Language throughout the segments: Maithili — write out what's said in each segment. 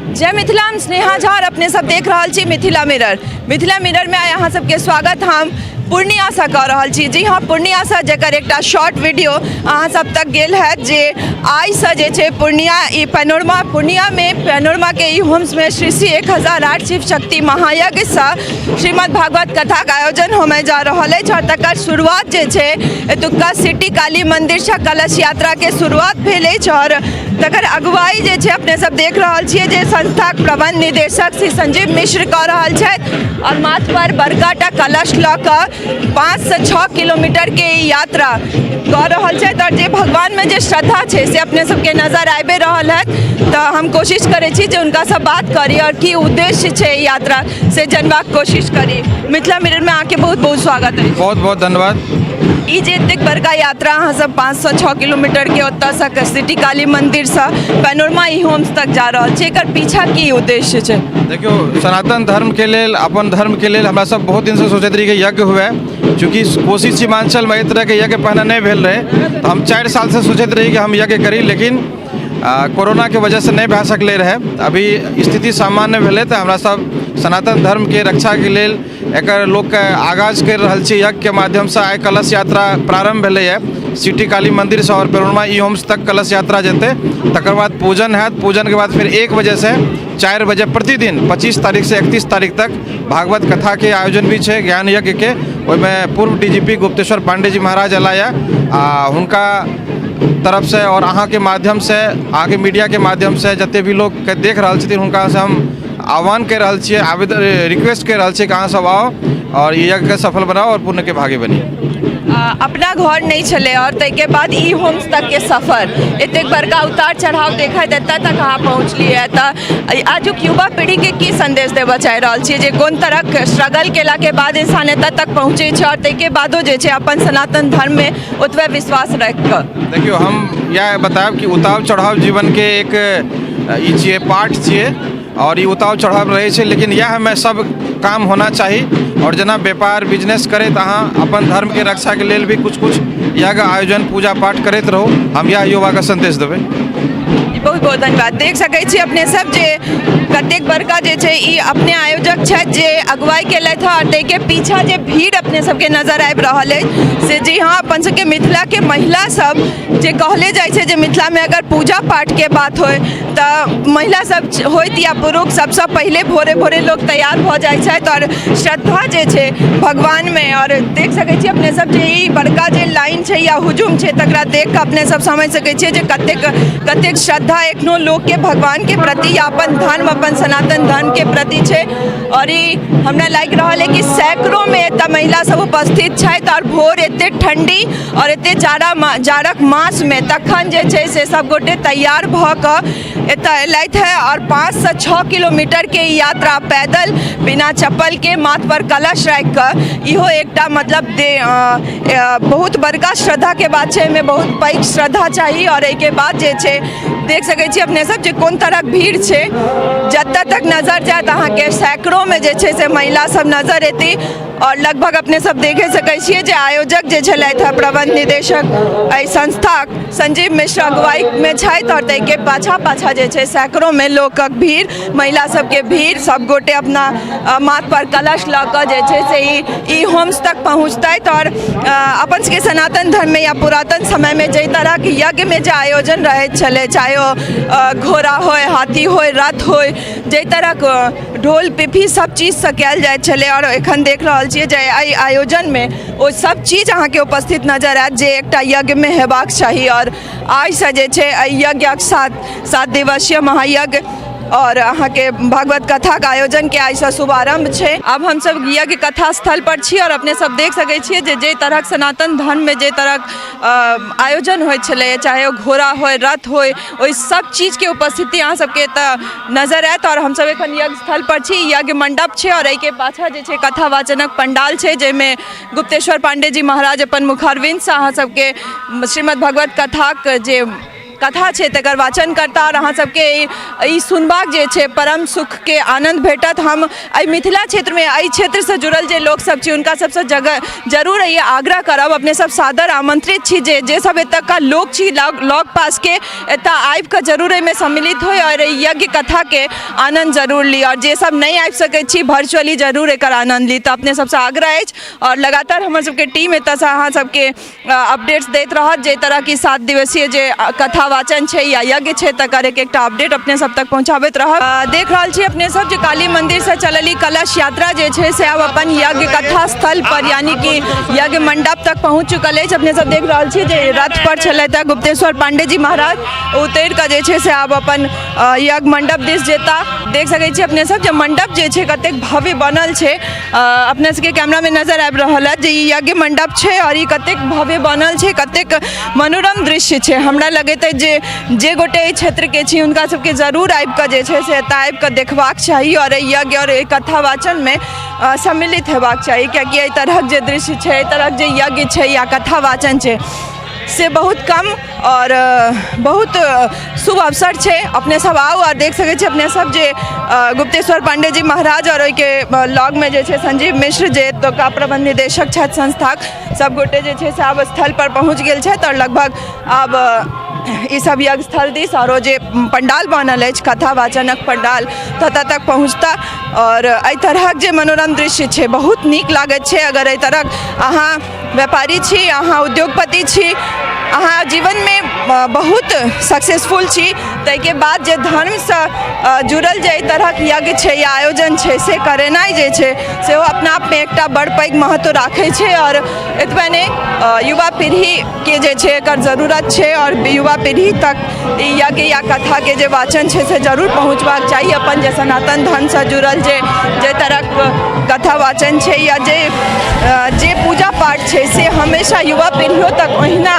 जय मिथिला, हम स्नेहा झा और अपने सब देख रहल छी मिथिला मिरर। मिथिला मिरर में आइ अहाँ सबके स्वागत हम पूर्णियासँ कऽ रहल छी। जी हाँ, पूर्णियासँ, जकर एकटा शॉर्ट वीडियो अहाँ सब तक गेल हैत जे आइसँ जे छै पूर्णिया ई पैनोरमा, पूर्णियामे पैनोरमाके ई होम्समे श्री श्री 1008 शिव शक्ति महायज्ञसँ श्रीमद् भागवत कथाके आयोजन होमय जा रहल अछि और तकर शुरुआत जे छै एतुक्का सिटी काली मन्दिरसँ कलश यात्राके शुरुआत भेल अछि और तकर अगुवाई जे छै अपने सब देख रहल छियै जे संस्थाक प्रबंध निदेशक श्री संजीव मिश्र कऽ रहल छथि और माथ पर बड़का टा कलश लऽ कऽ 5 से 6 किलोमीटरके ई यात्रा कऽ रहल छथि और जे भगवानमे जे श्रद्धा छै से अपने सबके नजर आबि रहल है। तऽ हम कोशिश करै छी जे हुनकासँ बात करी और की उद्देश्य छै ई यात्रा से जनबाक कोशिश करी। मिथिला मिररमे अहाँके बहुत बहुत स्वागत अछि। बहुत बहुत धन्यवाद। ई जे एतेक बड़का यात्रा अहाँ सब 5 से 6 किलोमीटरके ओतऽसँ सिटी काली मन्दिरसँ पैनोरमा ई होम्स तक जा रहल छी, एकर पीछा की उद्देश्य छै? देखियौ, सनातन धर्मके लेल, अपन धर्मके लेल हमरा सब बहुत दिनसँ सोचैत रही कि यज्ञ हुए। चूँकि कोशी सीमांचलमे एहि तरहके यज्ञ पहिने नहि भेल रहै, तऽ हम 4 सालसँ सोचैत रही कि हम यज्ञ करी, लेकिन कोरोनाके वजहसँ नहि भए सकलै रहै। अभी स्थिति सामान्य भेलै तऽ हमरा सब सनातन धर्मके रक्षाके लेल एकर लोकके आगाज करि रहल छी यज्ञके माध्यमसँ। आइ कलश यात्रा प्रारम्भ भेलैए सिटी काली मन्दिरसँ आओर पेरोरमा ई होम्स तक कलश यात्रा जेतै। तकर बाद पूजन हैत। पूजनके बाद फेर 1 बजेसँ 4 बजे प्रतिदिन 25 तारीखसँ 31 तारीख तक भागवत कथाके आयोजन भी छै, ज्ञान यज्ञके। ओहिमे पूर्व डीजीपी गुप्तेश्वर पांडे जी महाराज अयला यऽ आ हुनका तरफसँ आओर अहाँके माध्यमसँ, अहाँके मीडियाके माध्यमसँ जते भी लोकके देख रहल छथिन, हुनकासँ हम आह्वान करि रहल छियै, आवेदन रिक्वेस्ट करि रहल छियै कि अहाँ सब आउ आओर ई यज्ञके सफल बनाउ आओर पुण्यके भागी बनी। अपना घर नहि छलै और ताहिके बाद ई होम्स तकके सफर, एतेक बड़का उतार चढ़ाव देखैत एतऽ तक अहाँ पहुँचलियै, तऽ आजुक युवा पीढ़ीके की संदेश देबऽ चाहि रहल छियै जे कोन तरहक स्ट्रगल केलाके बाद इंसान एतऽ तक पहुँचै छै और ताहिके बादो जे छै अपन सनातन धर्ममे ओतबे विश्वास राखि कऽ? देखियौ, हम इएह बतायब कि उतार चढ़ाव जीवनके एक ई छियै, पार्ट छियै आओर ई उतार चढ़ाव रहै छै, लेकिन इएहमे सब काम होना चाही। आओर जेना व्यापार बिजनेस करैत अहाँ अपन धर्मके रक्षाके लेल भी किछु किछु यज्ञ आयोजन, पूजा पाठ करैत रहू, हम इएह युवाके सन्देश देबै। बहुत बहुत धन्यवाद। देख सकै छी अपने सब जे कतेक बड़का जे छै ई अपने आयोजक छथि जे अगुवाई केलथि हँ और ताहिके पीछा जे भीड़ अपने सबके नजर आबि रहल अछि से जी हाँ, अपन सबके मिथिलाके महिला सब। जे कहले जाइ छै जे मिथिलामे अगर पूजा पाठके बात होइ तऽ महिला सब होइत या पुरुष, सबसँ पहिले भोरे भोरे लोक तैयार भऽ जाइ छथि आओर श्रद्धा जे छै भगवानमे। आओर देख सकै छी अपने सब जे ई बड़का जे लाइन छै या हुजूम छै, तकरा देख कऽ अपने सब समझि सकै छियै जे कतेक कतेक श्रद्धा एखनो लोकके भगवानके प्रति या अपन धर्म, अपन सनातन धर्मके प्रति छै। आओर ई हमरा लागि रहल है कि सैकड़ोमे एतऽ महिला सब उपस्थित छथि आओर भोर एते ठण्डी आओर एते जाड़ा, जाड़क मासमे तखन जे छै से सब गोटे तैयार भऽ कऽ एतऽ एलथि है आओर 5 से 6 किलोमीटरके ई यात्रा पैदल, बिना चप्पलके, माथ पर कलश राखि कऽ, इहो एकटा मतलब दे बहुत बड़का श्रद्धाके बात छै। एहिमे बहुत पैघ श्रद्धा चाही। आओर एहिके बाद जे छै देख सकै छी अपने सब जे कोन तरहक भीड़ छै। जतऽ तक नजर जायत अहाँके, सैकड़ोमे जे छै से महिला सब नजर एती। आओर लगभग अपने सब देखे सकै छियै जे आयोजक जे छलथि हँ, प्रबंध निदेशक एहि संस्थाक संजीव मिश्र अगुवाईमे छथि आओर ताहिके पाछाँ पाछाँ जे छै सैकड़ोमे लोकक भीड़, महिला सबके भीड़। सब गोटे अपना माथ पर कलश लऽ कऽ जे छै से ई होम्स तक पहुँचतथि। आओर अपन सबके सनातन धर्ममे या पुरातन समयमे जाहि तरहक यज्ञमे जे आयोजन रहैत छलै, चाहे ओ घोड़ा होइ, हाथी होइ, रथ होइ, जाहि तरहक ढोल पिपही सब चीजसँ कयल जाइत छलै, आओर एखन देख रहल छियै जे एहि आयोजनमे ओ सब चीज अहाँके उपस्थित नजर आयत जे एकटा यज्ञमे हेबाक चाही। आओर आइसँ जे छै एहि यज्ञक 7 7 दिवसीय महायज्ञ आओर अहाँके भागवत कथाके आयोजनके आइसँ शुभारम्भ छै। आब हमसब यज्ञ कथा स्थल पर छी आओर अपने सब देख सकै छियै जे जाहि तरहक सनातन धर्ममे जाहि तरहक आयोजन होइत छलै, चाहे ओ घोड़ा होइ, रथ होइ, ओहि सब चीजके उपस्थिति अहाँ सबके एतऽ नजर आयत। आओर हमसब एखन यज्ञ स्थल पर छी। यज्ञ मंडप छै आओर एहिके पाछाँ जे छै कथा वाचनक पंडाल छै, जाहिमे गुप्तेश्वर पांडे जी महाराज अपन मुखारविन्दसँ अहाँ सबके श्रीमद् भगवत कथाक जे कथा छै तकर वाचन करता आओर अहाँ सबके ई सुनबाक जे छै परम सुखके आनन्द भेटत। हम एहि मिथिला क्षेत्रमे एहि क्षेत्रसँ जुड़ल जे लोकसब छी हुनका सबसँ जगह जरूर ई आग्रह करब, अपने सब सादर आमंत्रित छी जे जे सब एतुका लोक छी लग पासके एतऽ आबिकऽ जरूर एहिमे सम्मिलित होइ आओर एहि यज्ञ कथाके आनन्द जरूर ली। आओर जे सब नहि आबि सकै छी वर्चुअली जरूर एकर आनन्द ली। तऽ अपने सबसँ आग्रह अछि आओर लगातार हमर सबके टीम एतऽसँ अहाँ सबके अपडेट्स दैत रहत जाहि तरहके 7 दिवसीय जे कथा वाचन छै या यज्ञ छै तकर एक एकटा अपडेट अपने सब तक पहुँचाबैत रहब। देख रहल छी अपने सब जे काली मन्दिरसँ चलल ई कलश यात्रा जे छै से आब अपन यज्ञ कथा स्थल पर यानी कि यज्ञ मंडप तक पहुँच चुकल अछि। अपने सब देख रहल छी जे रथ पर छलथि हँ गुप्तेश्वर पांडे जी महाराज, उतरि कऽ जे छै से आब अपन यज्ञ मंडप दिस जेता। देख सकै छी अपने सब जे मंडप जे छै कतेक भव्य बनल छै। अपने सबके कैमरामे नजर आबि रहल अछि जे ई यज्ञ मंडप छै आओर ई कतेक भव्य बनल छै, कतेक मनोरम दृश्य छै। हमरा लगैत अछि जे जे गोटे एहि क्षेत्रके छी हुनका सबके जरूर आबिकऽ जे छै से एतऽ आबिकऽ देखबाक चाही आओर एहि यज्ञ आओर एहि कथा वाचनमे सम्मिलित हेबाक चाही, कियाकि एहि तरहक जे दृश्य छै, एहि तरहक जे यज्ञ छै या कथा वाचन छै से बहुत कम आओर बहुत शुभ अवसर छै। अपने सब आउ आओर देख सकै छी अपने सब जे गुप्तेश्वर पांडे जी महाराज आओर ओहिके लगमे जे छै संजीव मिश्र जे एतुका प्रबंध निदेशक छथि संस्थाक, सब गोटे जे छै से आब स्थल पर पहुँच गेल छथि आओर लगभग आब ई सब यज्ञ स्थल दिस आओर ओ जे पंडाल बनल अछि कथा वाचनक पंडाल ततऽ तक पहुँचता। आओर एहि तरहक जे मनोरम दृश्य छै बहुत नीक लागैत छै। अगर एहि तरहक अहाँ व्यापारी छी, अहाँ उद्योगपति छी, अहाँ जीवनमे बहुत सक्सेसफुल छी, ताहिके बाद जे धर्मसँ जुड़ल जे एहि तरहक यज्ञ छै या आयोजन छै से करेनाइ जे छै सेहो अपना आपमे एकटा बड़ पैघ महत्व राखै छै। आओर एतबे नहि, युवा पीढ़ीके जे छै एकर जरूरत छै आओर युवा पीढ़ी तक ई यज्ञ या कथाके जे वाचन छै से जरूर पहुँचबाक चाही। अपन जे सनातन धर्मसँ जुड़ल जे जाहि तरहक कथा वाचन छै या जे जे पूजा पाठ छै से हमेशा युवा पीढ़ियो तक ओहिना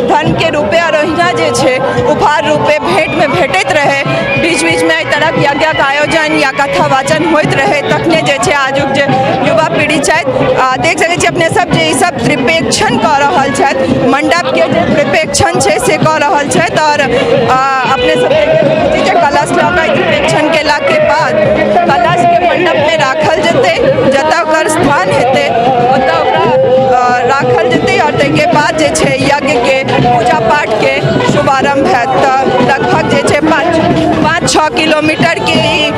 धर्मके रूपे आओर ओहिना जे छै उपहार रूपे भेँटमे भेटैत रहै। बीच बीचमे एहि तरहक यज्ञक आयोजन या कथा वाचन होइत रहै तखने जे छै आजुक जे युवा पीढ़ी छथि, आ देख सकै छी अपने सब जे ईसब त्रिपेक्षण कऽ रहल छथि, मण्डपके जे त्रिपेक्षण छै से कऽ रहल छथि। आओर अपने सब देख सकै छी जे कलश लऽ कऽ त्रिपेक्षण केलाके बाद कलशके मण्डपमे राखल जेतै, जतऽ ओकर स्थान हेतै ओतऽ ओकरा राखल जेतै आओर ताहिके बाद जे छै यज्ञके पूजा पाठके शुभारम्भ हैत। तऽ लगभग जे छै 5-6 किलोमीटरके ई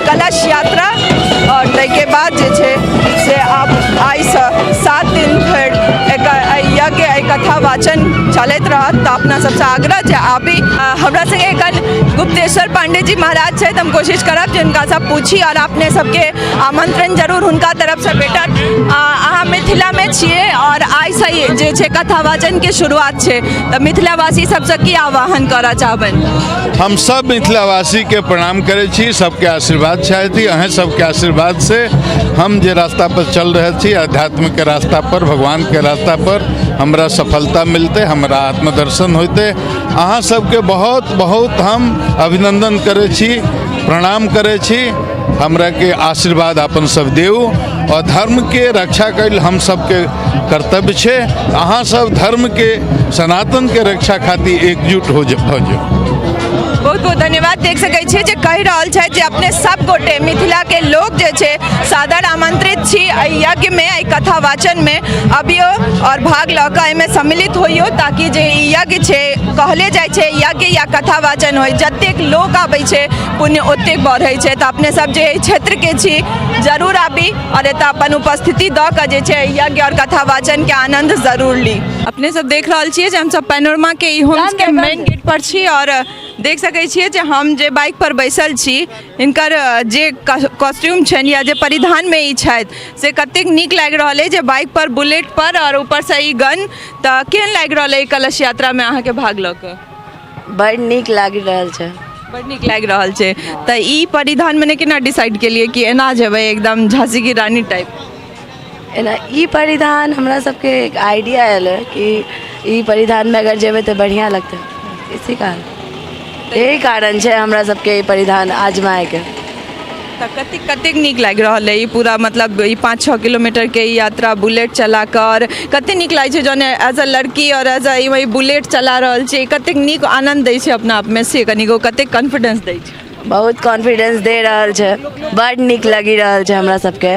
कलश यात्रा आओर ताहिके बाद जे छै से आब आइसँ 7 दिन धरि एकर एहि यज्ञ एहि कथा वाचन चलैत रहत। तऽ अपना सबसँ आग्रह जे आबी। हमरा संगे एखन गुप्तेश्वर पांडे जी महाराज छथि, हम कोशिश करब जे हुनकासँ पूछी आओर अपने सबके आमंत्रण जरूर हुनका तरफसँ भेटत। अहाँ मिथिलामे छियै आओर आइसँ जे छै कथा वाचनके शुरुआत छै, तऽ मिथिलावासी सबसँ की आह्वान करऽ चाहबनि? हम सब मिथिलावासीके प्रणाम करै छी, सबके आशीर्वाद चाहै छी। अहें सबके आशीर्वाद से हम जे रास्ता पर चल रहल छी, अध्यात्म के रास्ता पर, भगवान के रास्ता पर, हमरा सफलता मिलतै, हमरा आत्मदर्शन होतै। अहाँ सबके बहुत बहुत हम अभिनंदन करै छी, प्रणाम करै छी। हमरा के आशीर्वाद अपन सब देऊ और धर्म के रक्षा कैल हम सबके कर्तव्य छै। अहाँ सब धर्म के, सनातन के रक्षा खातिर एकजुट हो भऽ जाउ। बहुत बहुत धन्यवाद। देख सकै छियै जे कहि रहल छथि जे अपने सब गोटे मिथिला के लोक जे छै सादर आमंत्रित छी एहि यज्ञ में, एहि कथा वाचन में अबियो और भाग लऽ कऽ एहिमे सम्मिलित होइयो, ताकि जे ई यज्ञ छै, कहले जाइ छै यज्ञ या कथा वाचन होइ, जतेक लोक आबै छै पुण्य ओतेक बढ़ै छै। तऽ अपने सब जे एहि क्षेत्र के छी जरूर आबी और एतऽ अपन उपस्थिति दऽ कऽ जे छै यज्ञ और कथा वाचन के आनंद जरूर ली। अपने सब देख रहल छियै जे हमसब पैनोरमा के ई होम्स के मेन गेट पर छी और देख सकै छियै जे हम जे बाइक पर बैसल छी हिनकर जे कॉस्ट्यूम छनि या जे परिधानमे ई छथि से कतेक नीक लागि रहल अछि जे बाइक पर, बुलेट पर और ऊपरसँ ई गन। तऽ केहन लागि रहल अछि कलश यात्रामे अहाँके भाग लऽ कऽ? बड़ नीक लागि रहल छै। बड़ नीक लागि रहल छै। तऽ ई परिधान मने केना डिसाइड केलियै कि एना जेबै एकदम झांसी की रानी टाइप? एना ई परिधान हमरा सबके एक आइडिया आयल है कि ई परिधानमे अगर जेबै तऽ बढ़िआँ लगतै, इसी कारण, यही कारण छै हमरा सबके ई परिधान आजमायके। तऽ कतेक कतेक नीक लागि रहल अइ ई पूरा मतलब ई 5-6 किलोमीटरके ई यात्रा बुलेट चला कऽ आओर कतेक नीक लागै छै जहन एज अ लड़की आओर एज अ ई बुलेट चला रहल छी, कतेक नीक आनन्द दै छै अपना आपमे से कनिको कतेक कॉन्फिडेंस दै छै? बहुत कॉन्फिडेंस दे रहल छै, बड नीक लागि रहल छै हमरा सबके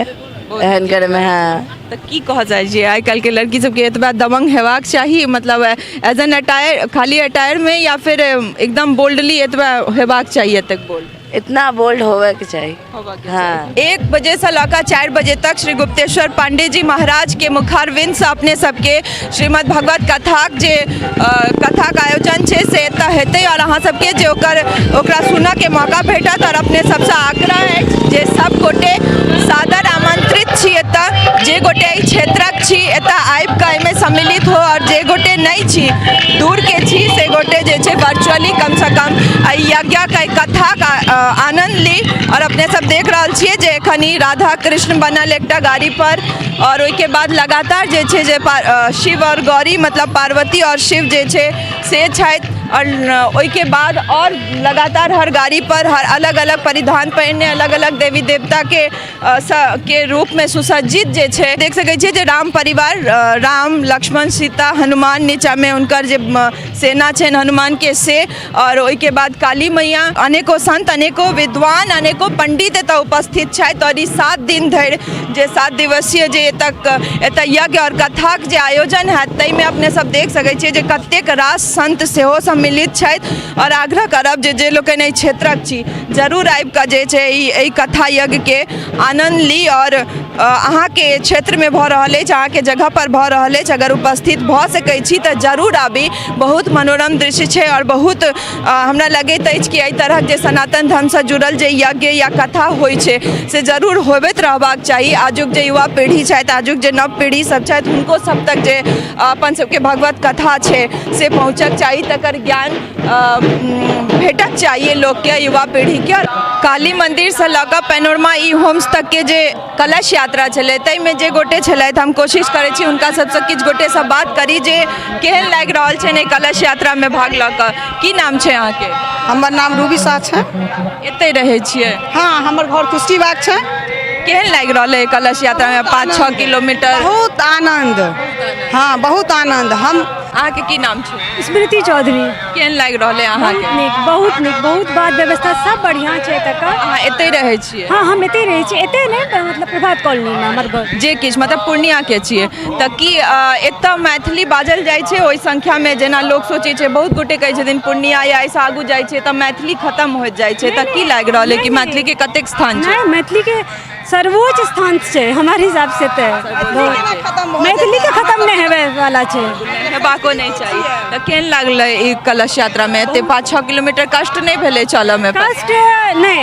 एहन करैमे। हँ। तऽ की कहऽ चाहै छियै, आइ काल्हिके लड़की सबके एतबा दबंग हेबाक चाही, मतलब एज एन अटायर, खाली अटायरमे या फिर एकदम बोल्डली एतबा हेबाक चाही, एतेक बोल्ड? इतना बोल्ड होबे के चाही। हाँ। 1 बजे से लऽ कऽ 4 बजे तक श्री गुप्तेश्वर पांडे जी महाराज के मुखारविंद से अपने सबके श्रीमद् भगवत कथाक जे कथाक आयोजन छै से एतऽ हेतै आओर अहाँ सबके जे ओकर ओकरा सुनऽके मौका भेटत। आओर अपने सबसँ आग्रह अछि जे सब गोटे सादर आमंत्रित छी, एतऽ जे गोटे एहि क्षेत्रक छी एतऽ आबि कऽ एहिमे सम्मिलित हो आओर जे गोटे नहि छी, दूरके छी, से गोटे जे छै वर्चुअली कमसँ कम एहि यज्ञक, एहि कथाक आनन्द ली। आओर अपने सब देख रहल छियै जे एखन ई राधा कृष्ण बनल एकटा गाड़ी पर आओर ओहिके बाद लगातार जे छै जे शिव आओर गौरी, मतलब पार्वती आओर शिव जे छै से छथि आओर ओहिके बाद आओर लगातार हर गाड़ी पर हर अलग अलग परिधान पहिरने अलग अलग देवी देवताके के रूपमे सुसज्जित जे छै देख सकै छियै जे राम परिवार, राम, लक्ष्मण, सीता, हनुमान, नीचाँमे हुनकर जे सेना छनि हनुमानके से, आओर ओहिके बाद काली मैया, अनेको संत, अनेको विद्वान, अनेको पंडित एतऽ उपस्थित छथि। आओर ई 7 दिन धरि जे 7 दिवसीय जे एतऽ यज्ञ आओर कथाक जे आयोजन हैत ताहिमे अपने सब देख सकै छियै जे कतेक रास संत सेहो सम्मिलित छथि। आओर आग्रह करब जे जे लोकनि एहि क्षेत्रक छी जरूर आबि कऽ जे छै ई एहि कथा यज्ञके आनन्द ली। आओर अहाँके क्षेत्रमे भऽ रहल अछि, अहाँके जगहपर भऽ रहल अछि, अगर उपस्थित भऽ सकै छी तऽ जरूर आबी। बहुत मनोरम दृश्य छै आओर बहुत हमरा लगैत अछि कि एहि तरहक जे सनातन धर्मसँ जुड़ल जे यज्ञ या कथा होइ छै से जरूर होबैत रहबाक चाही। आजुक जे युवा पीढ़ी छथि, आजुक जे नव पीढ़ी सब छथि, हुनको सब तक जे अपन सबके भगवत कथा छै से पहुँचक चाही, तकर ज्ञान भेटक चाहिए लोकके, युवा पीढ़ीके। काली मन्दिरसँ लऽ कऽ पेनोरमा ई होम्स तकके जे कलश यात्रा छलै ताहिमे जे गोटे छलथि, हम कोशिश करै छी हुनका सबसँ किछु गोटेसँ बात करी जे केहन लागि रहल छनि एहि कलश यात्रामे भाग लऽ कऽ। की नाम छै अहाँके? हमर नाम रूबी शाह छै। एतहि रहै छियै? हँ, हमर घर कुश्तीबाग छै। केहन लागि रहल है कलश यात्रामे 5-6 किलोमीटर? बहुत आनन्द, हँ, बहुत आनन्द। हम अहाँके की नाम छै? स्मृति चौधरी। केहन लागि रहल है अहाँके? नीक, बहुत नीक, बहुत बात व्यवस्था सब बढ़िआँ छै एतऽके। अहाँ एतहि रहै छियै? हँ, हम एतहि रहै छियै, एतहि नहि, मतलब प्रभात कॉलोनीमे हमर घर। जे किछु, मतलब पूर्णियाके छियै, तऽ की एतऽ मैथिली बाजल जाइ छै ओहि संख्यामे जेना लोक सोचै छै? बहुत गोटे कहै छथिन पूर्णिया या एहिसँ आगू जाइ छै तऽ मैथिली खतम होइत जाइ छै, तऽ की लागि रहल है कि मैथिलीके कतेक स्थान छै? नहि, मैथिलीके सर्वोच्च स्थान छै हमार हिसाब से, तऽ मैथिलीके खतम नहि हेबै वाला छै। हेबाको नहि चाही। तऽ केहन लागलै ई कलश यात्रामे एते 5-6 किलोमीटर, कष्ट नहि भेलै चलऽमे? कष्ट नहि,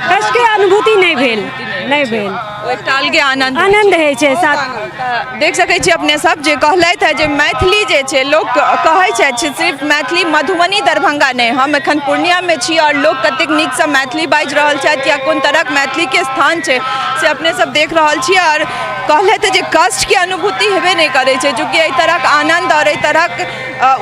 कष्टके अनुभूति नहि भेल, नहि भेल। ओ एकटा अलगे आनन्द आनन्द होइ छै साथ। देख सकै छी अपने सब जे कहलथि है जे मैथिली जे छै, लोक कहै छथि सिर्फ मैथिली मधुबनी दरभंगा नहि, हम एखन पूर्णियामे छी आओर लोक कतेक नीकसँ मैथिली बाजि रहल छथि या कोन तरहक मैथिलीके स्थान छै से अपने सब देख रहल छी। आओर कहलथि जे कष्टके अनुभूति हेबे नहि करै छै, चूँकि एहि तरहक आनन्द आओर एहि तरहक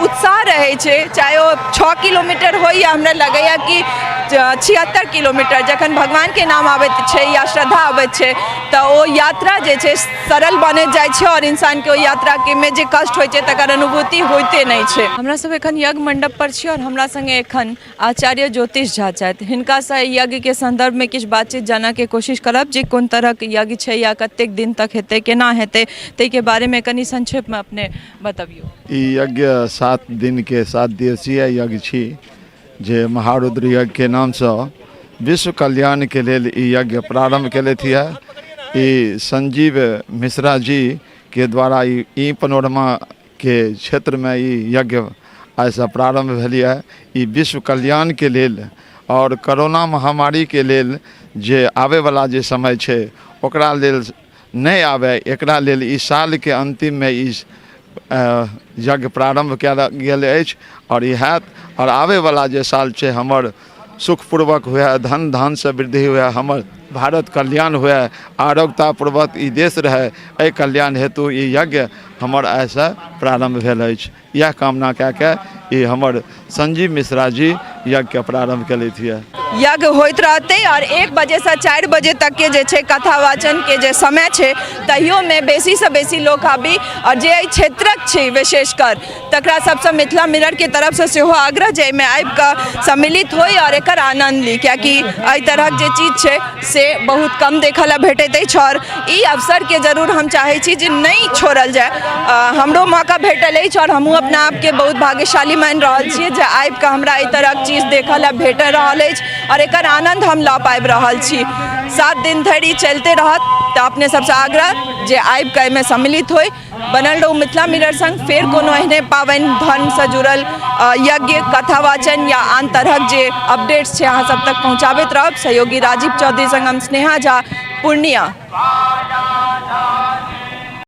उत्साह रहै छै, चाहे ओ 6 किलोमीटर होइ या हमरा लगैए कि 76 किलोमीटर, जखन भगवानके नाम आबैत छै या श्रद्धा आबैत छै तऽ ओ यात्रा जे छै सरल बनैत जाइ छै आओर इंसानके ओहि यात्राके मे जे कष्ट होइ छै तकर अनुभूति होइते नहि छै। हमरा सब एखन यज्ञ मंडप पर छी आओर हमरा संगे एखन आचार्य ज्योतिष झा छथि। हिनकासँ एहि यज्ञके सन्दर्भमे किछु बातचीत जानऽके कोशिश करब जे कोन तरहक यज्ञ छै या कतेक दिन तक हेतै, केना हेतै, ताहिके बारेमे कनि संक्षेपमे अपने बतबियौ। ई यज्ञ 7 दिनके 7 दिवसीय यज्ञ छी जे महारुद्र यज्ञके नामसँ विश्व कल्याणके लेल ई यज्ञ प्रारम्भ केलथि हँ। ई संजीव मिश्रा जीके द्वारा ई पनोरमाके क्षेत्रमे ई यज्ञ आइसँ प्रारम्भ भेल यऽ। ई विश्व कल्याणके लेल आओर करोना महामारीके लेल जे आबैवला जे समय छै ओकरा लेल नहि आबै, एकरा लेल ई सालके अन्तिममे ई यज्ञ प्रारम्भ कयल गेल अछि आओर ई हैत आओर आबैवला जे साल छै हमर सुखपूर्वक हुए, धन धानसँ वृद्धि हुए, हमर भारत कल्याण हुए, आरोग्यतापूर्वक ई देश रहै, एहि कल्याण हेतु ई यज्ञ हमर आइसँ प्रारम्भ भेल अछि। इएह कामना कए कऽ ई हमर संजीव मिश्रा जी यज्ञके प्रारम्भ केलथि यऽ। यज्ञ होइत रहतै आओर 1 बजेसँ 4 बजे तकके जे छै कथावाचनके जे समय छै तहियोमे बेसीसँ बेसी लोक आबी आओर जे एहि क्षेत्रक छी विशेषकर तकरा सबसँ मिथिला मिररके तरफसँ सेहो आग्रह जे एहिमे आबिकऽ सम्मिलित होइ आओर एकर आनन्द ली, कियाकि एहि तरहक जे चीज छै से बहुत कम देखऽ लए भेटैत अछि आओर ई अवसरके जरूर हम चाहै छी जे नहि छोड़ल जाय। हमरो मौका भेटल अछि आओर हमहूँ अपना आपके बहुत भाग्यशाली मानि रहल छियै जे आबिकऽ हमरा एहि तरहक चीज देखऽ लए भेट रहल अछि आओर एकर आनन्द हम लऽ पाबि रहल छी। 7 दिन धरि ई चलिते रहत, तऽ अपने सबसँ आग्रह जे आबिकऽ एहिमे सम्मिलित होइ। बनल रहू मिथिला मिरर संग, फेर कोनो एहने पाबनि धर्मसँ जुड़ल यज्ञ, कथावाचन या आन तरहक जे अपडेट्स छै अहाँ सब तक पहुँचाबैत रहब। सहयोगी राजीव चौधरी संग हम स्नेहा झा, पूर्णिया।